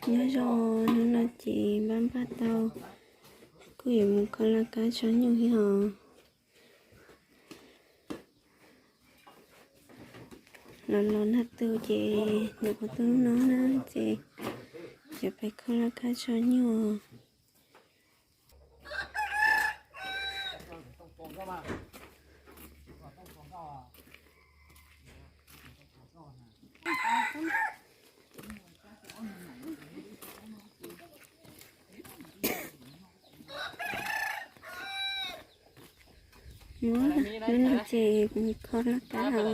Nyob zoo, hnub no ces npaj npaj tau kuj yuav mus kho laj kab tso nyuj thiab os. Los los nag tu ces nyuam qhuav tu no na ces yuav pais kho laj kab tso nyuj. Hnub no ces kho laj kab os.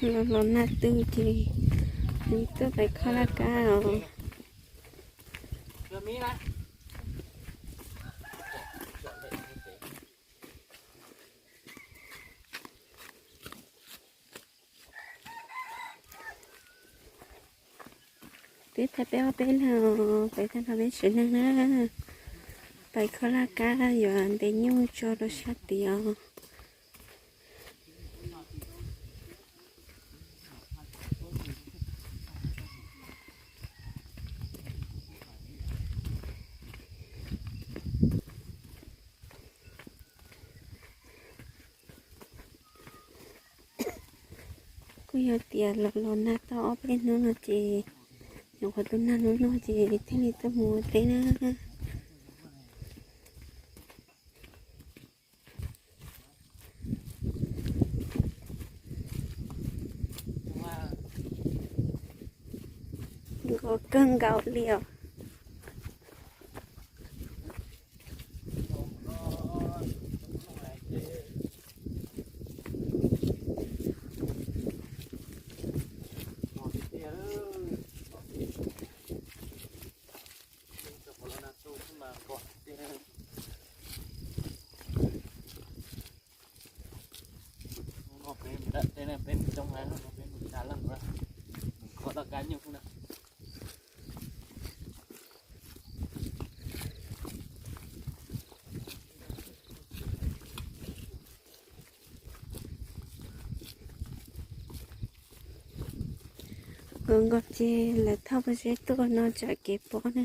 Los los nag tu ces tuaj pais kho laj kab os. Peb tag peb ob peb leeg, peb tag nrho peb tsev neeg na, pais kho laj kab yuav ntes nyuj tso rau sab tid os. Kuj yog tias los los nag tau ob peb hnub no ces nyuam qhuav tu nag hnub no ces thiaj li tuaj mus ua teb na. Nkos kawg nkaus li os. Nkos nkos ces lawv thauj pob zeb tuaj no tsam kev pob na.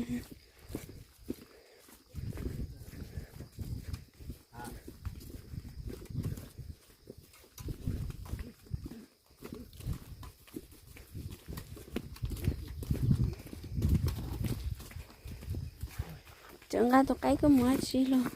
Cov nqa tus qaib koj mus dab tsi los?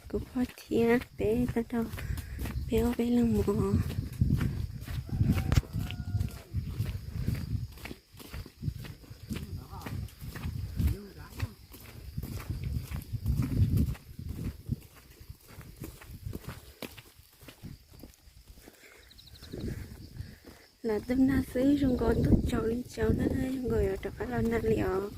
Kuv phob thiab peb tag nrho peb ob peb leeg mus. Lam tu nag xwb zoo nkaus ntuj tsaus li tsaus na, zoo nkaus yuav rov qab los nag li os.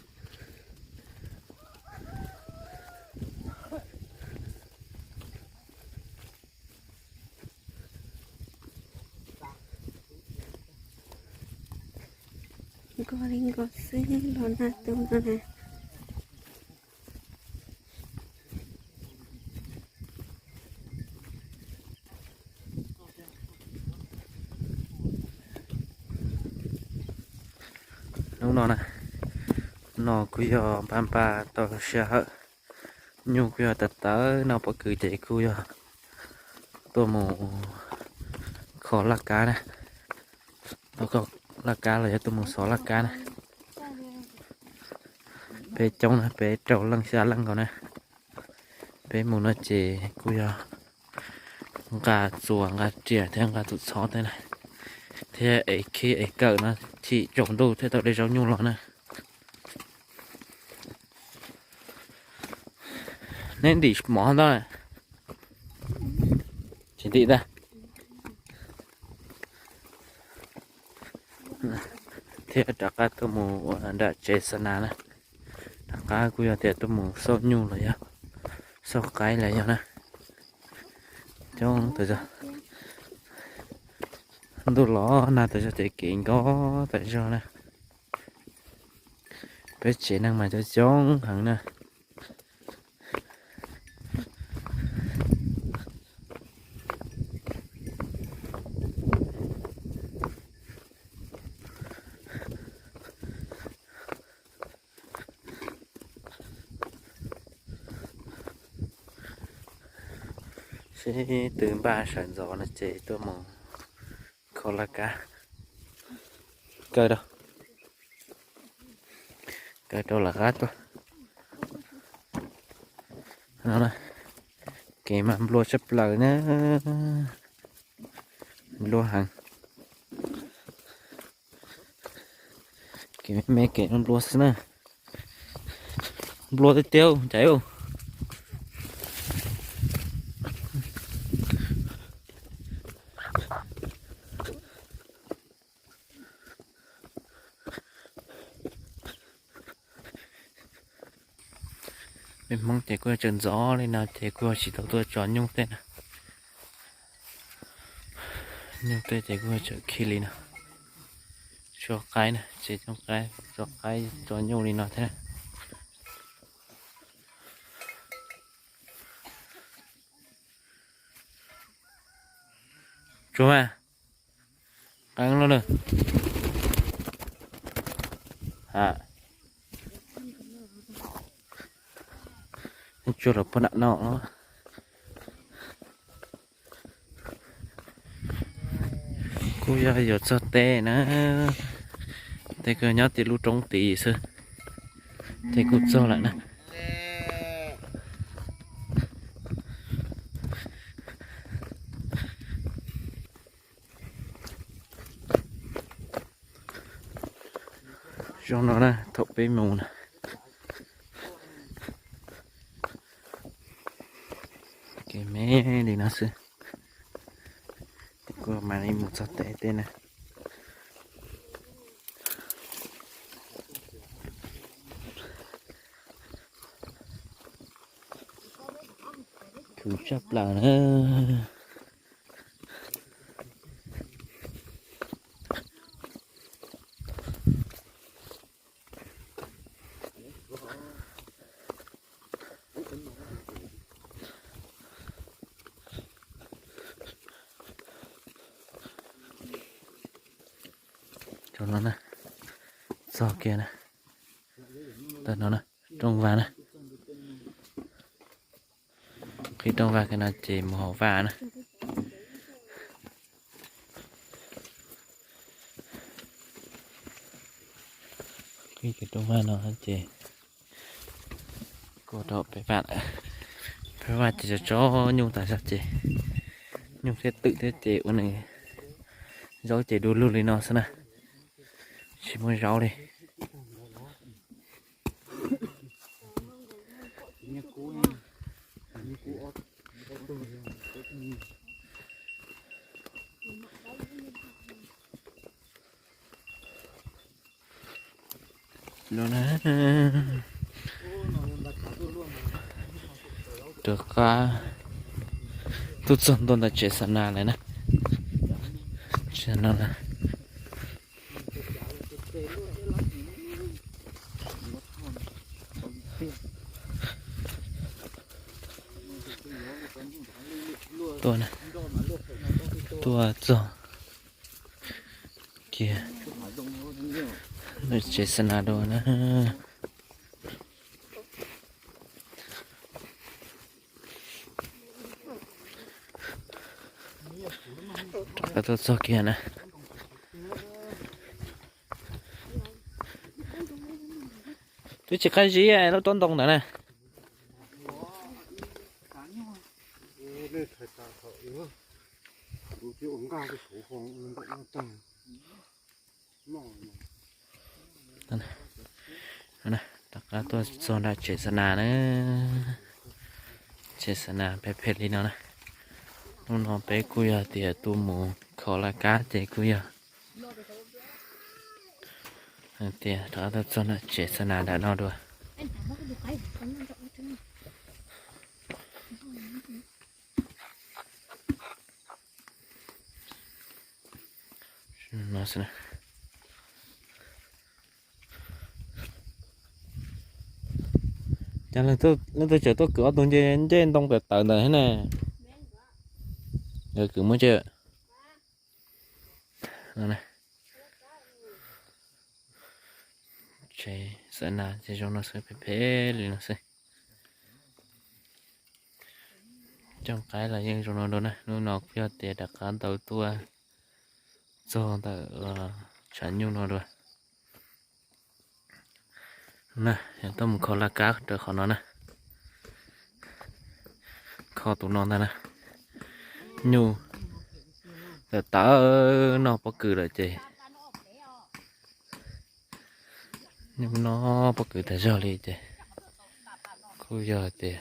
Nkos li nkos xwb los nag tu no na. Hnub no na, no kuj yog npaj npaj tau sij hawm, nyuj kuj yog tawv tawv no pob kws ces kuj yog tuaj mus kho laj kab na, tuaj kho laj kab los yog tuaj mus xov laj kab na. Peb coob na, peb rau leej xya leej nkaus na. Peb mus no ces kuj yog nqa txuas nqa riam thiab nqa tus txhob thiab na, thiab ev khib ev kawm no chim tsaus ntuj thiaj tau de zaub nyuj los na. Neb ntim mov ntau, tsis ntim ntag. Thiab rov qab tuaj mus ua nram tsev xa nas na, rov qab kuj yog tias tuaj mus xauj nyuj los yog xauj qaib los yog na. Coob tas zog. Ntuj los nag tas zog ces kev nkoj tas zog na. Peb tsev neeg mas coob coob heev na. Seb twb npaj sawv ntxov no ces tuaj mus kho laj kab. Kaw rau, kaw rau lawv qab tuaj. No, kev mas nplua tshaj plaws na. Nplua heev. Kev me me kev no nplua xwb na. Nplua tiag tiag cais. Peb Hmoob ces kuj yog tsaws ntxov li no ces kuj yog tsis tau tuaj tso nyuj tej na. Nyuj tej ces kuj yog tsaws khi li no. Tso qaib na, tsev tso qaib, tso qaib tso nyuj li no thiab na. Tsuag mas, qeeb lub na. Ha, tsuag los puag nram no. Kuj yog yuav txog teb na, tej kawg nyob tim lub roob tid xwb, ces kuj txog lawm na. Zoo no na, thaum peb mus na, kev me li no xwb, kuv mam li mus txog teb teb na. Khwv tshaj plaws na. Txog no na, txog kiag na, tawm no na, rooj vag na. Qhib rooj vag kiag no ces mus hauv vaj na. Qhib kiag rooj vag no ces kuj rau peb vaj lawm. Peb vaj ces tso tso nyuj tas zog ces, nyuj thiab twm thiab ces ua nws zaub ces du lug li no xwb na, tsis muaj zaub li. Rov qab tuaj txog ntua ntawm tsev xa nas lawm na. Tsev xa nas lawm. Tuaj na, tuaj txog kiag ntawm tsev xa nas dua na. Rov qab tuaj txog kiag na. Twb tsis qab zib lub tsob ntoo ntawd na. Rov qab tuaj txog nram tsev xa nas na. Tsev xa nas phem phem li no na. Hnub no peb kuj yog tias tuaj mus kho laj kab ces kuj yog tias rov qab tuaj txog nram tsev xa nas nram no dua. Cas leej twg tseem tuaj kwv ob tug ncej ntoo tawv tawv ntawd thiab ne? Nkawd kwv muab tsev. Tsev xav nas ces zoo no xwb, phem phem li no xwb. Cooj qaib los yeej zoo no dua na. Hnub no kuj yog tias rov qab ntaus tuaj txog ntawm tshav nyuj no dua. Na, yog tuaj mus kho laj kab rau qhov no na. Kho tus no ntag na. Nyuj tawv tawv noj pob kws lawm ces, nyuj noj pob kws tas zog li ces kuj yog tias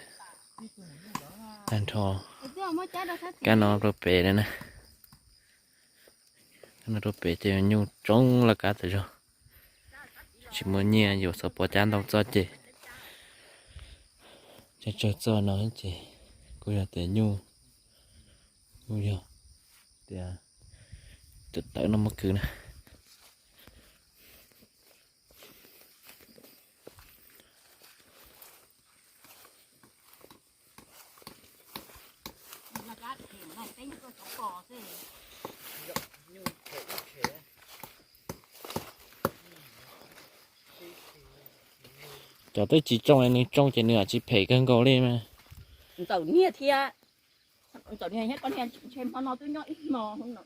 tag nrho kab no rau pem na. Kab no rau pem ces nyuj tsoob laj kab tas zog. Tsis muaj nyiaj yuav xav pov cab ntoo txoj ces, cab tsawg txoj no ces kuj yog tias nyuj, kuj yog tias tawv tawv noj pob kws na. Cov twb tsis tsoo, nws tsoo ces nws tsis phem kawg nkaus li mas. Ntxaum niag thiab, ntxaum niag thiab koj niag ntshe hmo no twb nyob ib hmo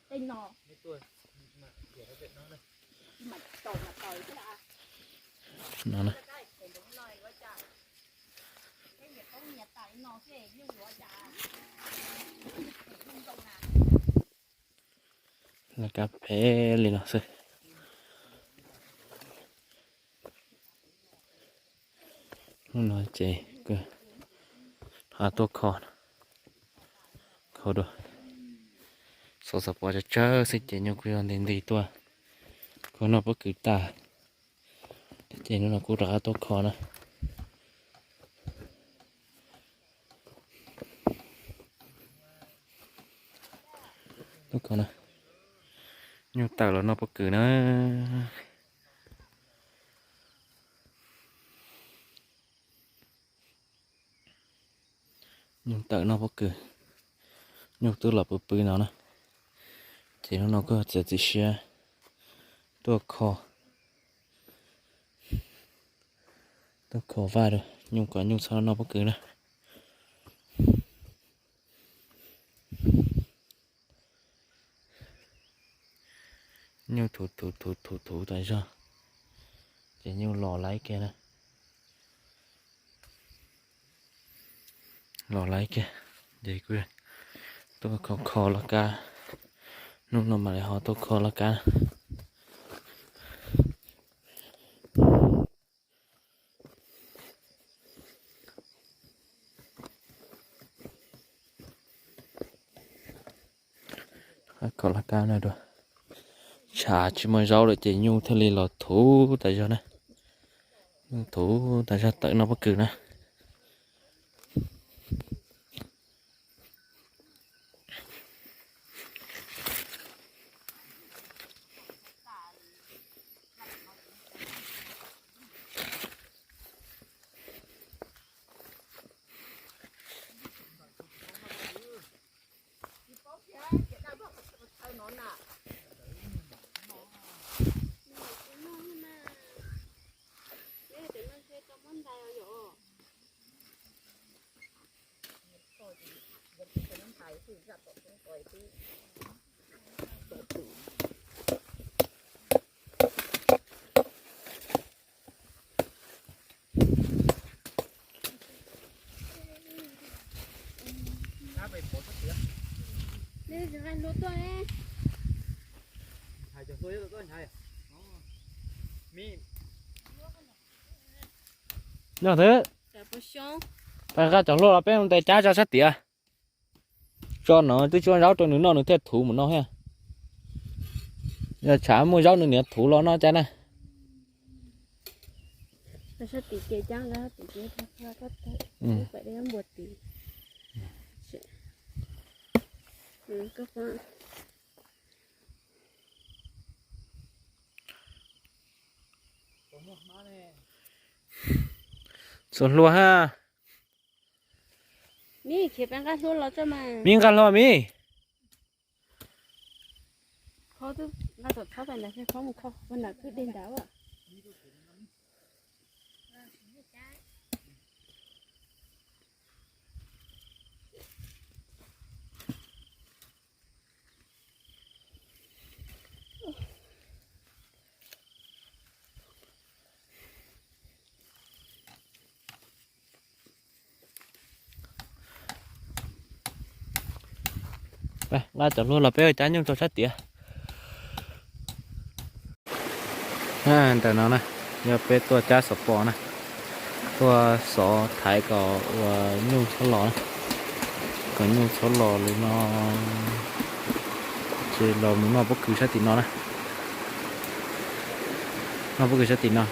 tej no. Laj kab phem li no xwb. Hnub no ces kuv tuaj kho, kho dua, xov xav pov tsawg tsawg xwb ces nyuj kuj yog nti nti tuaj, kuv noj pob kws tas. Ces hnub no kuj rov qab tuaj kho na. Tuaj kho na, nyuj tawm los noj pob kws na. Nyuj tawm noj pob kws, nyuj twb los pw pw no na. Ces hnub no kuj txiav txim siab tuaj kho, tuaj kho vaj rau nyuj kom nyuj txhob noj pob kws na. Nyuj thuv thuv thuv thuv thuv tas zog, ces nyuj los laib kiag na. Los laib kiag, ces kuv tuaj kho kho laj kab. Hnub no mam li ho tuaj kho laj kab. Kho laj kab no dua, tshav tsis muaj zaub lawm ces nyuj thiaj li los thuv tas zog na. Nyuj thuv tas zog tawm noj pob kws na. Yog xwb, pab nqa cov hlua los peb mus ntes cab tso sab tias. Tso no twb tsis muaj zaub rau nws noj nws thiaj thuv mus no thiab. Yog tshav muaj zaub nws niam thuv los noj cab na. Txuas hlua ha. Mib nqa hlua mib. Nqa cov hlua los peb ua cab nyuj rau sab tiav. Ntawm no na, yog peb tuaj cab xov pos na, tuaj xov thaiv kom ua nyuj txhob los na, kom nyuj txhob los li no, ces los mus noj pob kws sab tim no na, noj pob kws sab tim no.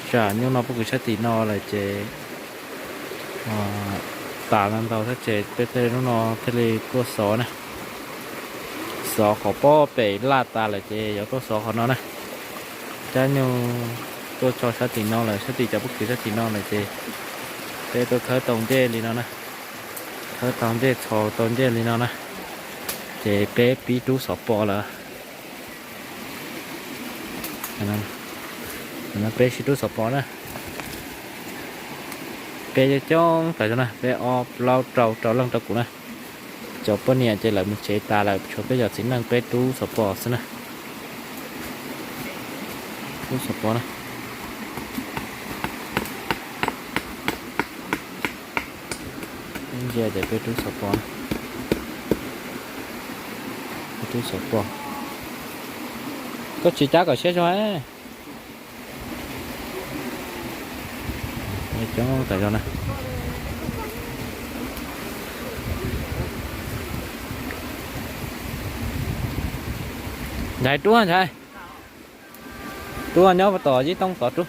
Tsam nyuj noj pob kws sab tim no lawm ces tas ntau ntau thiab ces peb thiaj li hnub no thiaj li tuaj xov na. Xov qhov pob pem laj tas lawm ces yuav tuaj xov qhov no na. Cab nyuj tuaj tso sab tim no lawm, sab tim cov pob kws sab tim no lawm ces peb tuaj khawb tau ncej li no na. Khawb tau ncej, txhos tau ncej li no na, ces peb pib rub xov pos lawm. Peb sib rub xov pos na. Peb coob coob tas zog na, peb ob plaub rau rau leej rau kuv na. Cov poj niam ces lawv mus tsev tas lawm, tshuav peb cov txiv neej peb rub xov pos xwb na. Rub xov pos na. Ntsia ces peb rub xov pos na. Rub xov pos. Koj tsis cab kom siab zog. Coob tas zog na. Ntshai rub ntshai. Rub nyob puas tom yib tooj tod rub.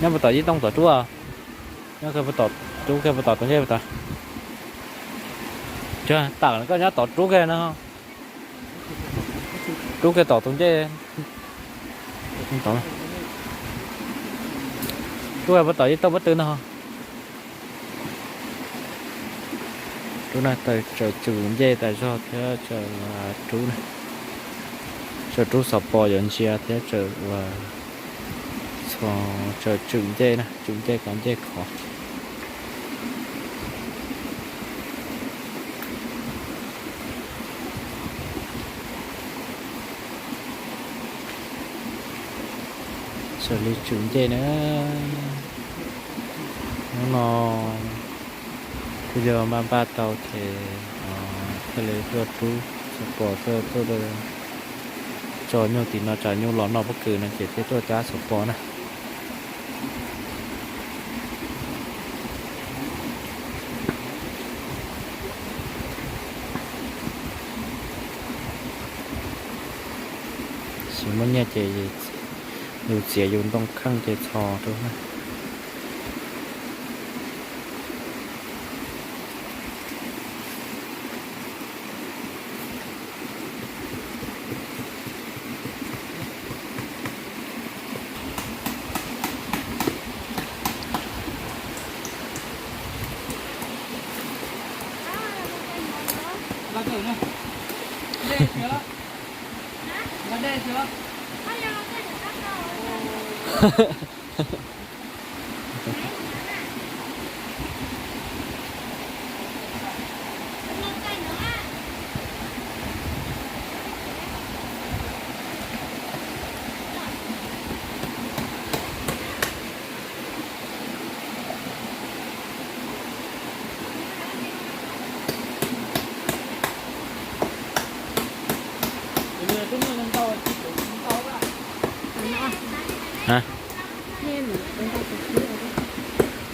Nyob puas tom yib tooj tod rub. Nyob kiag puas tom, rub kiag puas tom tus ncej puas tom. Tawm koj nyob tom rub kiag no. Rub kiag tom tus ncej. Rub kiag puas tom yib tooj pob tw no. Rub na, tawm tsawm tsum ncej tas zog thiab tsawm rub na, tsawm rub xov pos yuav ntsia thiab tsawm ua, tsawm tsum ncej na, tsum ncej kom ncej khov. Xws li tsum ncej na, hnub no kuj yog npaj npaj tau ces thiaj li tuaj rub xov pos, tuaj tuaj tso nyuj tim no, tsam nyuj los noj pob kws no ces thiaj tuaj cab xov pos na. Tsis muaj nyiaj ces yus txiav yus ntoo kheej ces txhos rau na.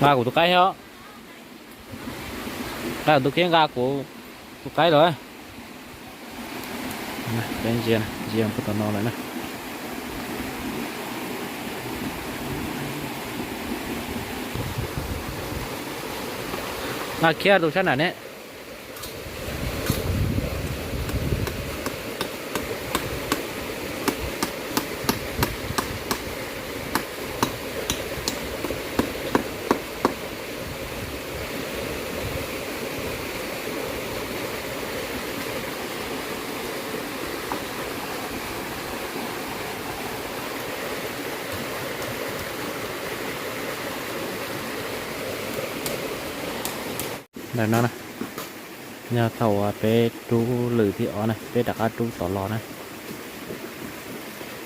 Nqa kuv tus qaib thiab. Nqa kuv tus khiab, nqa kuv tus qaib lawm. Peb ntsia, ntsia puag tom no lawm na. Nqa khiab tus sab nram ne. Ntawm no na, yog thaum uas peb rub lwm thib ob na, peb rov qab rub tod los na,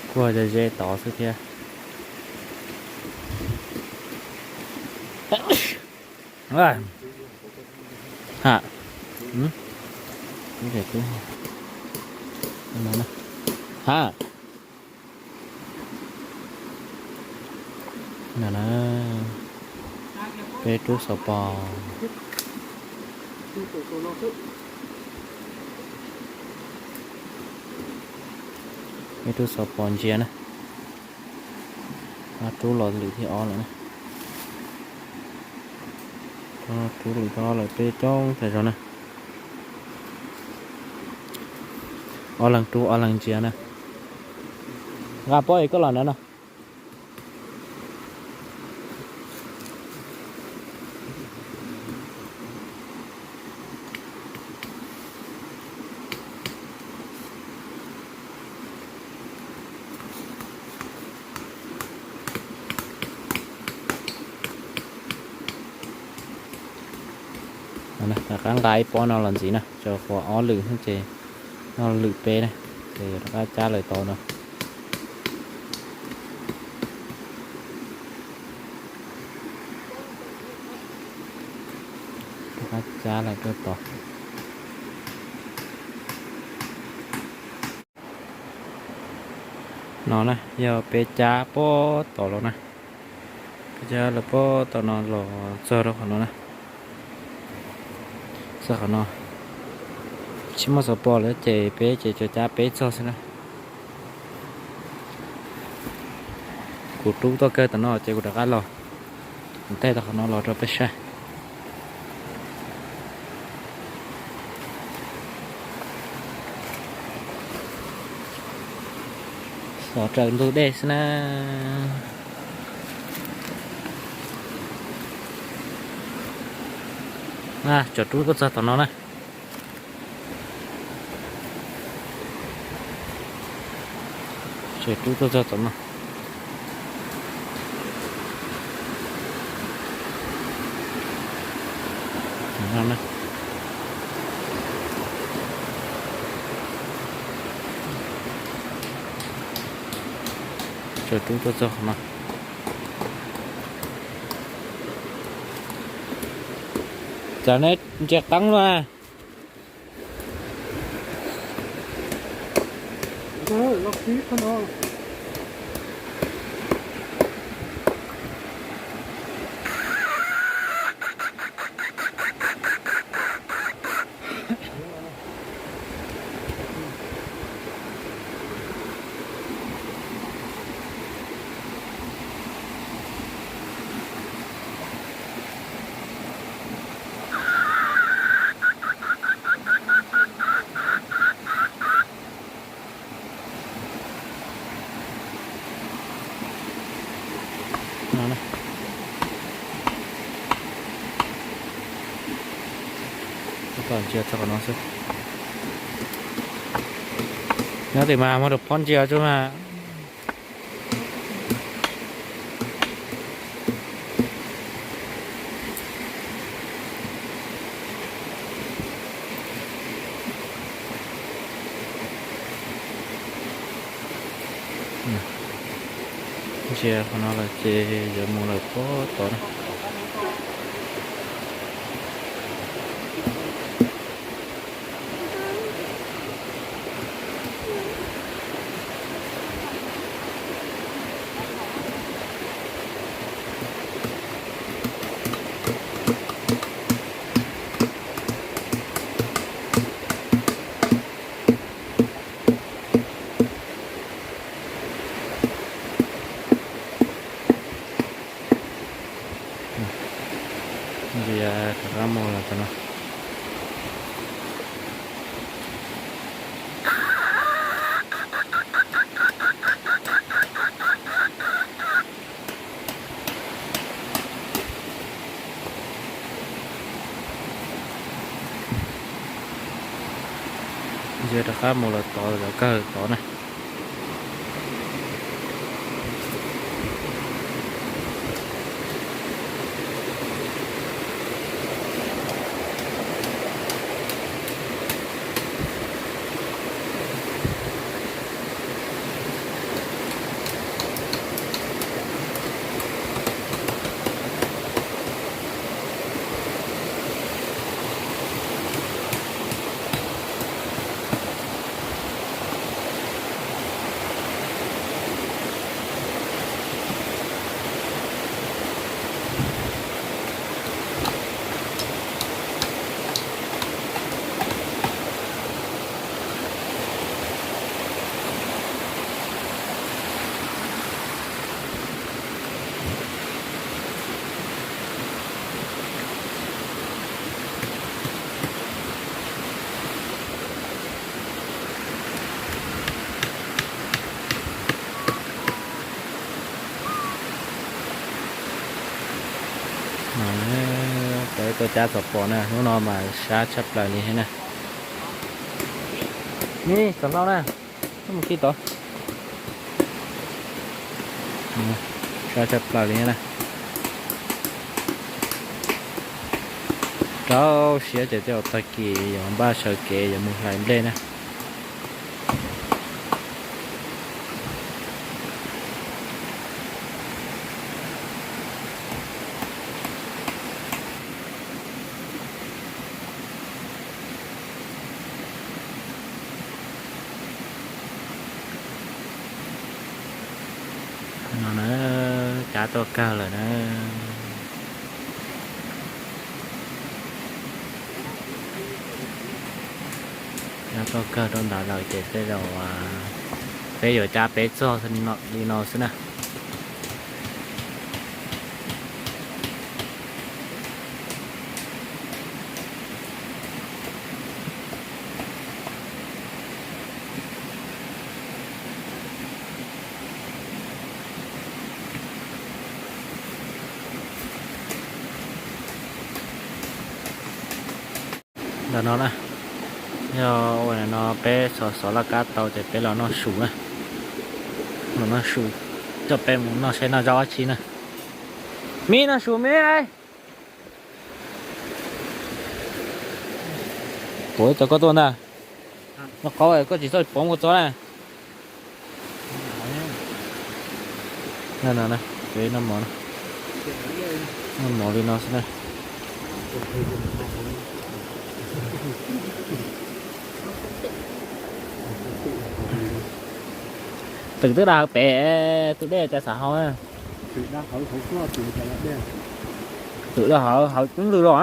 kuj ze ze tod xwb thiab. Ha, ha, peb rub xov pos, peb rub xov pos ntsia na. Rub los lwm thib ob lawm na. Rub lwm thib ob lawm, peb coob tas zog na. Ob leeg rub ob leeg ntsia na. Nqa pob es koj los ntawd no. Rov qab nqa ib pob no los ntxiv na, tso quav ob lwm ces noj lwm peb na, ces rov qab cab lawm tod no. Rov qab cab lawm rau tod. No na, yog peb cab pob tom los na, peb cab lawm pob tom no los txog rau qhov no na. Txog qhov no, tsis muaj xov pos lawm ces peb ces tsuas cab peb txog xwb na. Kuv rub tuaj kawg tom no ces kuv rov qab los, kuv taij tau qhov no los rau peb saib. Xov raws ntug dej xwb na. Tsom rub tuaj txog tom no na. Tsom rub tuaj txog tom no. Tsom rub tuaj txog qhov no. Cas neb ntsia qeeb na. Ntsia txog qhov no xwb. Nyob tim mas muaj rau pob ntsia tsuj mas. Ntsia qhov no lawm ces yuav mus lawm pob tod na. Ntsia rov qab mus lawm tod no. Ntsia rov qab mus lawm tod, lawv kawg tod na. Tau ib tug cab txog pom na, hnub no mas sab tshaj plaws li thiab na. Ni txog hlau na, mus khi tod. Sab tshaj plaws li na. Rau siab ces tej zaum tag kis yuav npaj sawv kev yuav mus hlais nplej na. No na, cab tuaj kawg lawm na. Cab tuaj kawg rau ntawd lawm ces tej zaum peb yuav cab peb txog li no xwb na. Ntawm no na, yog ua no peb xov xov laj kab tau ces peb los noj su na. Los noj su, coj peb mus noj saib noj zaub dab tsi na. Me noj su me. Kuv txog koj tuaj ntag. Noj qaub koj tsis txhob pov kuv txog na. Noj mov, noj mov li no xwb na. Twm twb dag hauv pem, tus dej cas xav hau na. Twm dag hauv, hauv coob lwj los.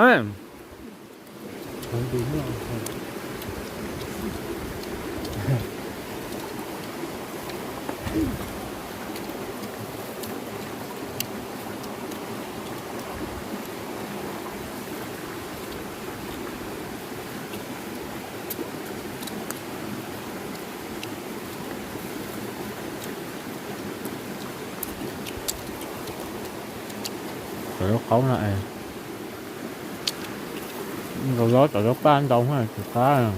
Cov zaub qaub no, nkaus zaub cov zaub paj ntau tsis qab.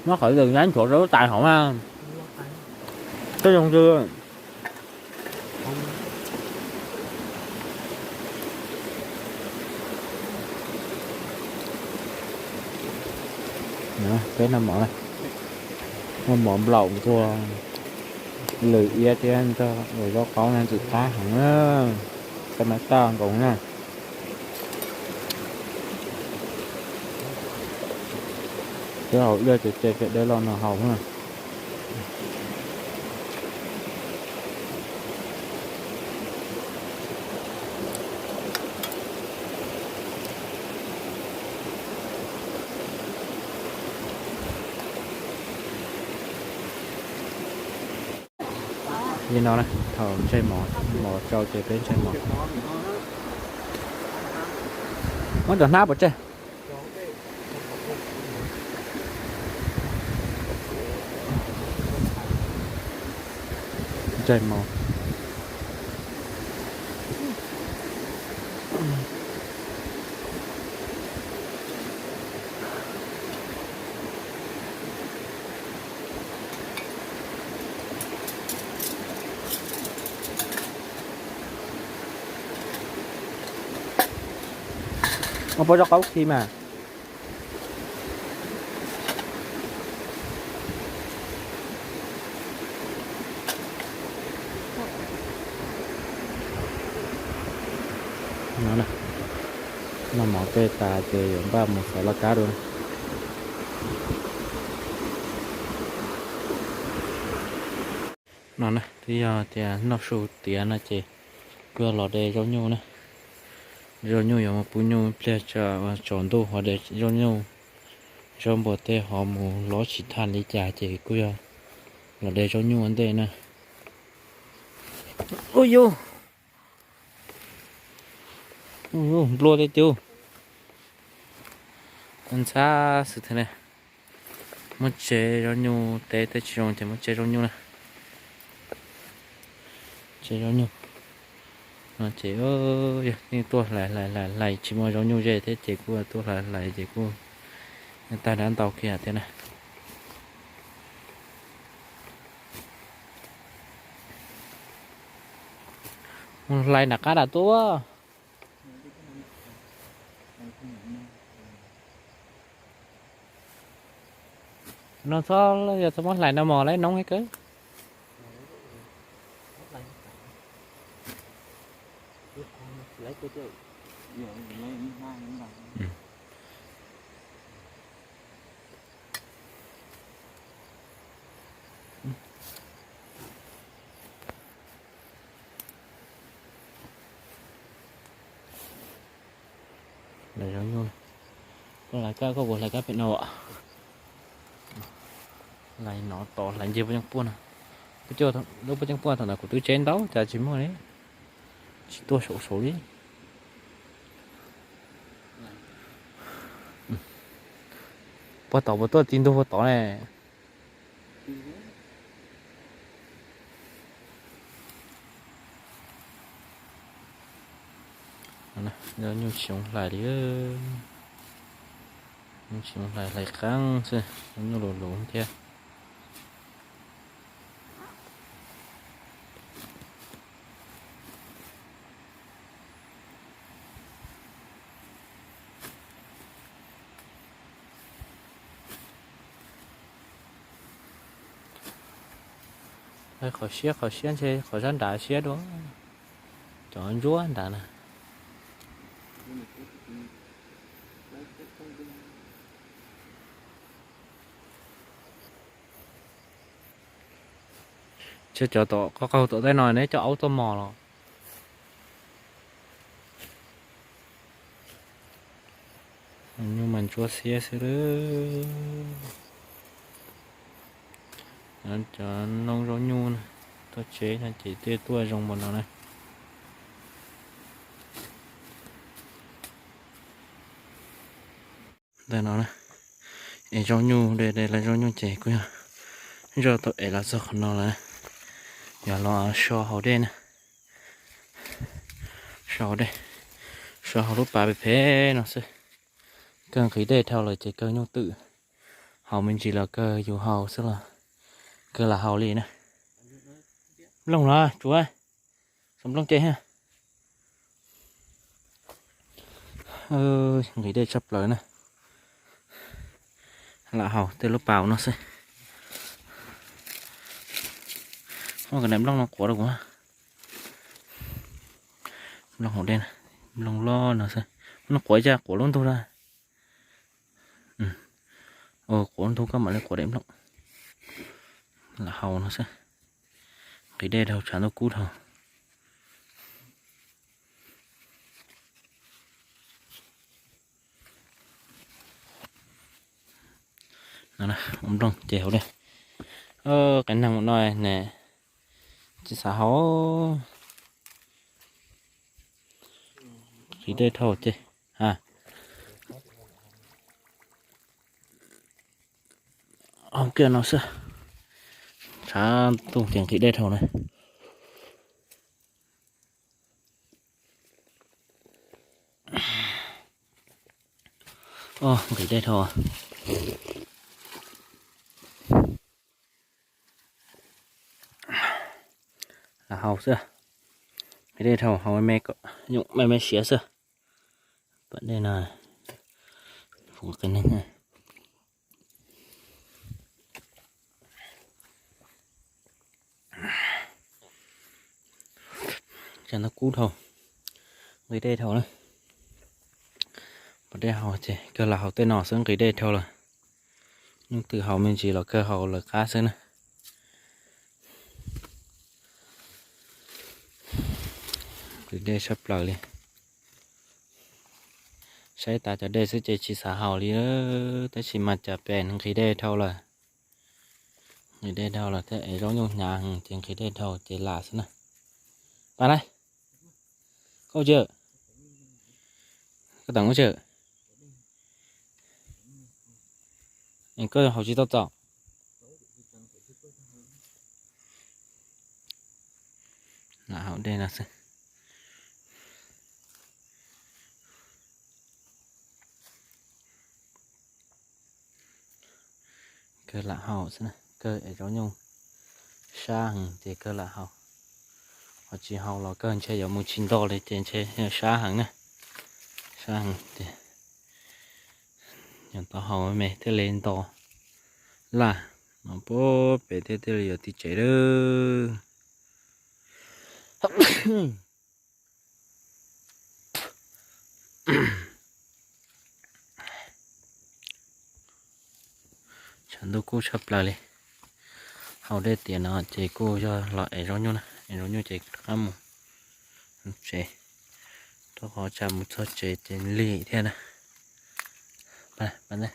Muab qhov lwm nyab nchuav rau lub tais hauv na. Tej zoo dw. Peb noj mov, noj mov nplaum nkuag lwm iab thiab nrog ua zaub qaub na, ntxim qab heev na. Peb mab taj nkoos na. Peb haus ib ce ces dej loj no haus na. Li no na, thaum ntsej mov, mov tsau ces peb ntsej mov. Muab cov hnab pov tseg. Ntsej mov. Ua puas zaub qaub khi mas. Noj mov tej tas ces yuav npaj mus xov laj kab dua. No na, twb yog tias noj su tiav no ces kuj los de zaub nyuj na. Zaub nyuj yuav mus pub nyuj ib pliag tsaus ntuj ho de zaub nyuj Zaub npua tej ho mus lov tsis tag li cas ces kuj yog los de zaub nyuj ua ntej na. Ub yus, nplua tej tus ntxhab xwb thiab ne. Muab tsev zaub nyuj, teb tej tsis zoo ces muab tsev zaub nyuj na. Tsev zaub nyuj no ces yog tuaj hlais hlais hlais hlais tsis muaj zaub nyuj ze thiab ces kuj tuaj hlais hlais ces kuj tag dab ntau kiag thiab na. Mus hlais nram qab dam tuaj. No txhob, yog txhob muab hlais no mos lawv noob ib kawg. Hlais zaub nyuj, koj hlais kab, koj puas hlais kab pem no? Hlais no tos hlais nce puag nyoog puag no. Lub puag nyoog puag thaum ntawd kuv twb tseb ntau cas tsis muaj li, tsis tuaj saum saud li. Puag tod puas tuaj txiv ntug puag tod ne? Nyuj tsis zoo hlais li, nyuj tsis zoo hlais, hlais qeeb xwb, nyuj lus lus thiab. Qhov siab, qhov siab ntshe qhov sab nrad siab dua, cov ntsuab nrad na. Cov tom qaug tom tej no neb coj aub tuaj mos los? Nyuj mas ntsuab xiab xwb lawm. Cov noob zaub nyuj tuaj tsev no ces tej tuaj zoo npaum no na. Ntawm no na, es zaub nyuj, de de lawv zaub nyuj ces kuj yog zoj tau es los txog qhov no lawm. Yog los so hauv dej na, so hauv dej, so hauv lub pas pem pem no xwb. Kawg nqhis dej dhau lawm ces kawg nyuj twm, haus me ntsis los kawg yus haus xwb los kawg lam haus li na. Nplooj los tsuav, xav nplooj ces ha. Nqhis dej tshaj plaws na. Lam haus tej lub pas no xwb. Muab cov nplooj no quav rau kuv. Nplooj hauv dej, nplooj loj no xwb. Muab no quav ib co, quav lub ntug na. Quav lub ntug koj mam li quav daim nplooj. Lam haus no xwb. Nqhis dej dhau tshav ntuj kub dhau. Ua nplooj ces hauv dej. Qee neeg mus no ne, tsis xav haus. Nqhis dej dhau ces, ha, haus kiag no xwb. Tshav ntuj ces nqhis dej dhau na. Nqhis dej dhau. Lam haus xwb. Nqhis dej dhau haus me me kom yoom me me siav xwb. Pas dej no, qee neeg. Tshav ntuj kub dhau, nqhis dej dhau na. Pas dej haus ces kawg lam haus tej no xwb, nqhis dej dhau lawm. Nyuj twm haus me ntsis los kawg haus lawv qab xwb na. Nqhis dej tshaj plaws li. Saib tas cov dej xwb ces tsis xav haus li, tab sis mas cas pem nqhis dej dhau lawm. Nqhis dej dhau lawm thiab es zaub nyuj hnyav heev ces nqhis dej dhau ces lam xwb na. Pab na, koj tsis, koj tawm ua tsis, koj haus tsis tau txaus. Lam haus dej no xwb. Kawg lam haus xwb, kawg es zaub nyuj sab heev ces kawg lam haus. Ho tsis haus los kawg ntshe yuav mus tsis nto li ces ntshe sab heev na. Sab heev ces yog tau haus me thiaj li nto laj no pub pem thiaj thiaj li yuav txiv tsev lawm. Tshav ntuj kub tshaj plaws li. Haus dej tiam no ces kuj yog los ev zaub nyuj na, ev zaub nyuj ces rov qab mus tsev, rau qhov tsam mus txog tsev ces lig thiab na. Pais na.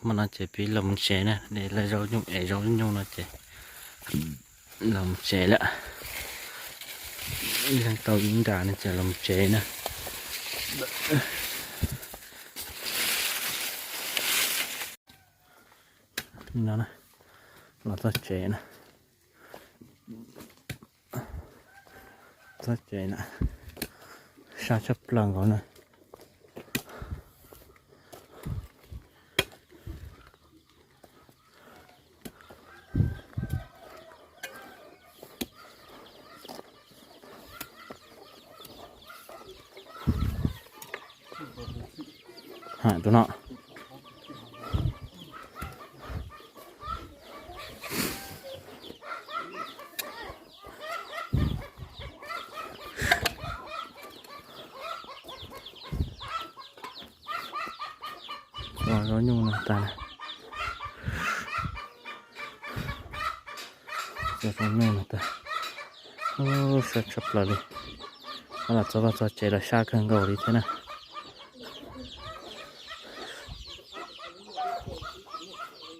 Hmo no ces pib los mus tsev na, de lawv zaub nyuj es zaub nyuj no ces los mus tsev lawm. Ib leeg tau ib nra no ces los mus tsev na. Los txog tsev na. Txog tsev na, sab tshaj plaws nkaus na. Ha, tus no. Los zaub nyuj no tas. Zaub nyuj no tas. Sab tshaj plaws li. Los txog vaj txog tsev los sab kawg nkaus li thiab na.